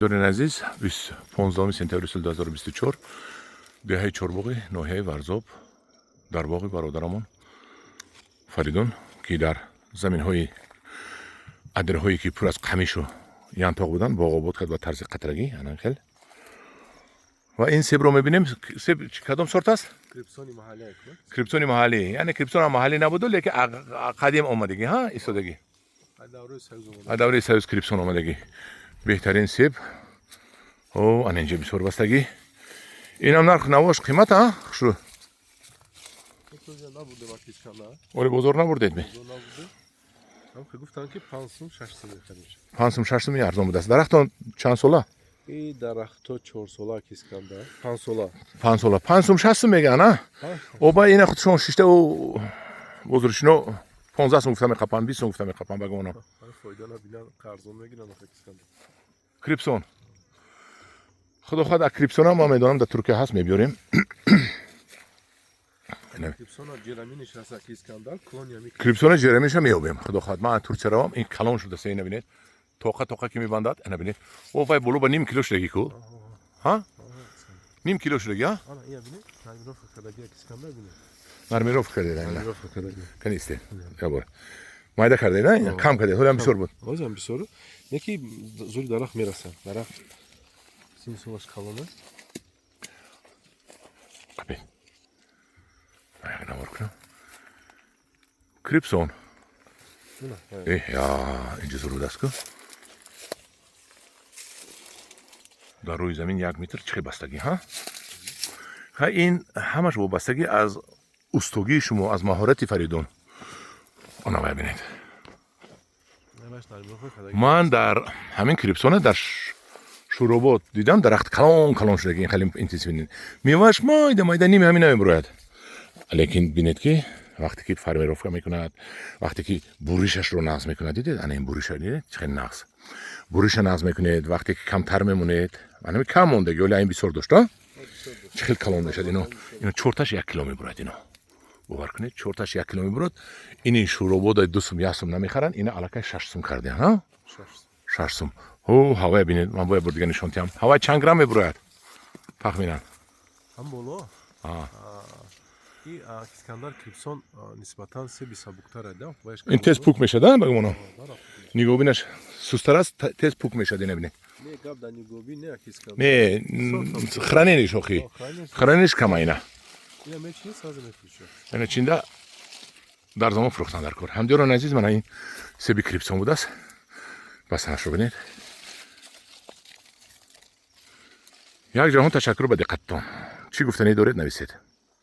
Дорин азиз, 15 сентябри соли 2024, деҳаи Чорбоғи, ноҳияи Варзоб, дар боғи бародарамон Фаридун, ки дар заминҳои адраҳое, ки пур аз қамишу янтоқ буданд, боғ обод кард ба тарзи қатрагӣ. Анан хел ва ин себро мебинем. Себ кадом сорт аст? Крипсони маҳаллӣ, яъне крипсон ҳам маҳаллӣ набуду, лекин қадим омадагӣ, ҳа, истодагӣ, аз давраи союз крипсон омадагӣ, беҳтарин себ. О, ана инҷа бисёр бастагӣ. Инам нарх навош қимат, а, хушрӯ. Оли бозор набурдед ми? Гуфтанд, ки 5 сум, 6 сум мехарем. 5 сум, 6 сум арзон будааст. Дарахтон чанд сола? И дарахто 4 сола, кисканда 5 сола. 5 сола, 5 сум, 6 сум мегӯянд, а? Оба, ина худшон шишта у бозоршино 15 сум гуфта меқапанд, 20 сум гуфта меқапанд, ба гумонам. Фоида набинан, қарзон мегиранд. Крипсон, худо хоҳад, а крипсона ман медонам, дар Туркия ҳаст, мебиёрем. Крипсона ҷерамиша меёбем, худо хоҳад, ман Туркия равам. Ин калон шуда, ина бинед, тоқа тоқа ки мебандад, ина бинед. О, вай боло ба ним кило шудагӣ ку, ҳа, ним кило шудагӣ, а? Нормировка кардед, канисте, ябор майда кардед, кам кардед, ҳолиам бисёр буд. Ҳозирам бисёр, неки зури дарахт мерасад, дарахт синсулаш калон аст. Қабил навор кунам. Крипсон, э, я инҷа зур будааст ку. Дар рӯи замин 1 метр чӣ бастагӣ, ҳа? Ха, ин ҳамаш вобастагӣ аз устогии шумо, аз маҳорати Фаридун. Она бинед, ман дар ҳамин крипсона дар Шӯробод дидам, дарахт калон калон шудаги, ин хеле интенсив, мевааш майда майда, ними ҳамин намебурояд. Лекин бинед, ки вақте ки формировка мекунад, вақте ки буришашро нағз мекунад, дидед, ана ин буриша дидед, чӣ хеле нағз буриша нағз мекунед, вақте ки камтар мемонед, ана кам мондаги, оли ин бисёр дошт, чӣ хел калон мешавад. Ино чорташ 1 кило мебурад, ино бовар кунед, чорташ 1 кило мебурад. Ини Шӯробода 2 сум, 1 сум намехаранд, ина аллакай 6 сум кардиан, 6 сум. Ҳо, ҳавая бинед, ман бояд бор дига нишон диҳам. Ҳавай чанд грамм мебурояд тахминан? Ҳам боло Искандар крипсон нисбатан себи сабуктар. Ин тез пук мешад, ба гумонам, нигоҳбинаш сустар аст, тез пук мешад. Ина бинед. Не, хранение ш, охи, хранение ш кама. Ина ина чинда дар замон фурӯхтан дар кор. Ҳамдиёрони азиз, мана ин себи крипсон будааст, басанашро бинед. Як ҷаҳон ташаккур ба диққататон. Чӣ гуфтанӣ доред, нависед.